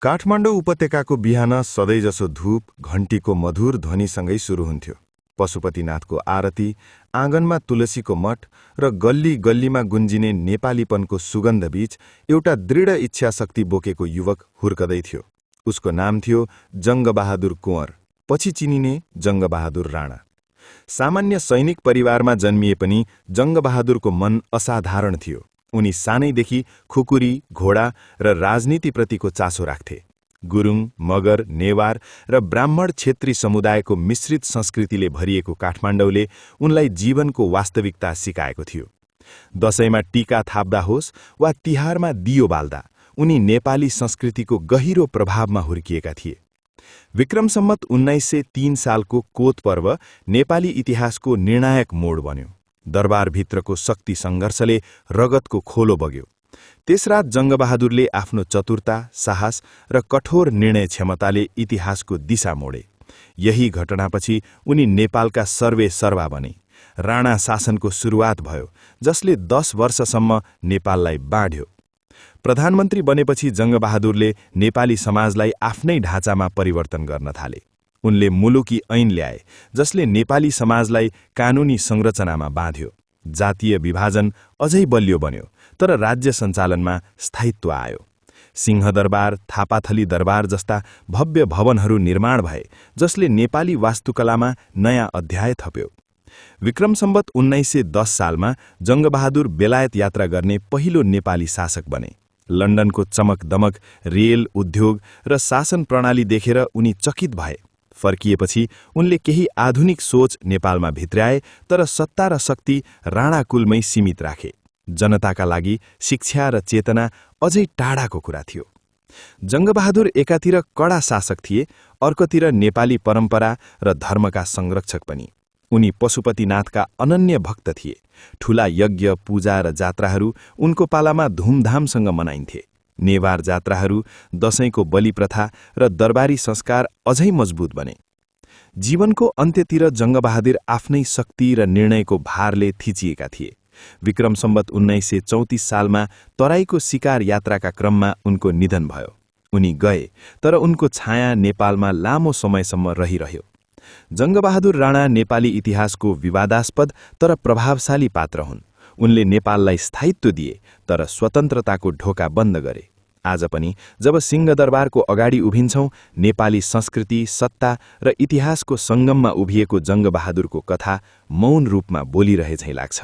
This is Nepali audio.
काठमाडौँ उपत्यकाको बिहान सधैँजसो धूप, घण्टीको मधुर ध्वनिसँगै सुरु हुन्थ्यो। पशुपतिनाथको आरती, आँगनमा तुलसीको मठ र गल्ली गल्लीमा गुन्जिने नेपालीपनको सुगन्धबीच एउटा दृढ इच्छाशक्ति बोकेको युवक हुर्कदै थियो। उसको नाम थियो जङ्गबहादुर कुँवर, पछि चिनिने जङ्गबहादुर राणा। सामान्य सैनिक परिवारमा जन्मिए पनि जङ्गबहादुरको मन असाधारण थियो। उनी सानैदेखि खुकुरी, घोडा र राजनीतिप्रतिको चासो राख्थे। गुरुङ, मगर, नेवार र ब्राह्मण क्षेत्री समुदायको मिश्रित संस्कृतिले भरिएको काठमाडौँले उनलाई जीवनको वास्तविकता सिकाएको थियो। दशैँमा टीका थाप्दा होस् वा तिहारमा दियो बाल्दा उनी नेपाली संस्कृतिको गहिरो प्रभावमा हुर्किएका थिए। विक्रम सम्वत 1903 सालको कोत पर्व नेपाली इतिहासको निर्णायक मोड बन्यो। दरबारभित्रको शक्ति सङ्घर्षले रगतको खोलो बग्यो। त्यस रात जङ्गबहादुरले आफ्नो चतुरता, साहस र कठोर निर्णय क्षमताले इतिहासको दिशा मोडे। यही घटनापछि उनी नेपालका सर्वे सर्वा बने। राणा शासनको सुरुवात भयो, जसले 10 वर्षसम्म नेपाललाई बाँड्यो। प्रधानमन्त्री बनेपछि जङ्गबहादुरले नेपाली समाजलाई आफ्नै ढाँचामा परिवर्तन गर्न थाले। उनले मुलुकी ऐन ल्याए, जसले नेपाली समाजलाई कानुनी संरचनामा बाँध्यो। जातीय विभाजन अझै बलियो बन्यो, तर राज्य सञ्चालनमा स्थायित्व आयो। सिंहदरबार, थापाथली दरबार जस्ता भव्य भवनहरू निर्माण भए, जसले नेपाली वास्तुकलामा नयाँ अध्याय थप्यो। विक्रम सम्वत 1910 सालमा जङ्गबहादुर बेलायत यात्रा गर्ने पहिलो नेपाली शासक बने। लन्डनको चमक दमक, रेल, उद्योग र शासन प्रणाली देखेर उनी चकित भए। फर्किएपछि उनले केही आधुनिक सोच नेपालमा भित्र्याए, तर सत्ता र शक्ति राणाकुलमै सीमित राखे। जनताका लागि शिक्षा र चेतना अझै टाढाको कुरा थियो। जङ्गबहादुर एकातिर कडा शासक थिए, अर्कोतिर नेपाली परम्परा र धर्मका संरक्षक पनि। उनी पशुपतिनाथका अनन्य भक्त थिए। ठूला यज्ञ, पूजा र जात्राहरू उनको पालामा धुमधामसँग मनाइन्थे। नेवार जात्राहरू, दशैंको बलि प्रथा र दरबारी संस्कार अझै मजबुत बने। जीवनको अन्त्यतिर जङ्गबहादुर आफ्नै शक्ति र निर्णयको भारले थिचिएका थिए। विक्रम सम्वत 1934 सालमा तराईको शिकार यात्राका क्रममा उनको निधन भयो। उनी गए, तर उनको छाया नेपालमा लामो समयसम्म रहिरह्यो। जङ्गबहादुर राणा नेपाली इतिहासको विवादास्पद तर प्रभावशाली पात्र हुन्। उनले नेपाललाई स्थायित्व दिए, तर स्वतन्त्रताको ढोका बन्द गरे। आज पनि जब सिंहदरबारको अगाडि उभिन्छौं, नेपाली संस्कृति, सत्ता र इतिहासको सङ्गममा उभिएको जङ्गबहादुरको कथा मौन रूपमा बोलिरहे झैं लाग्छ।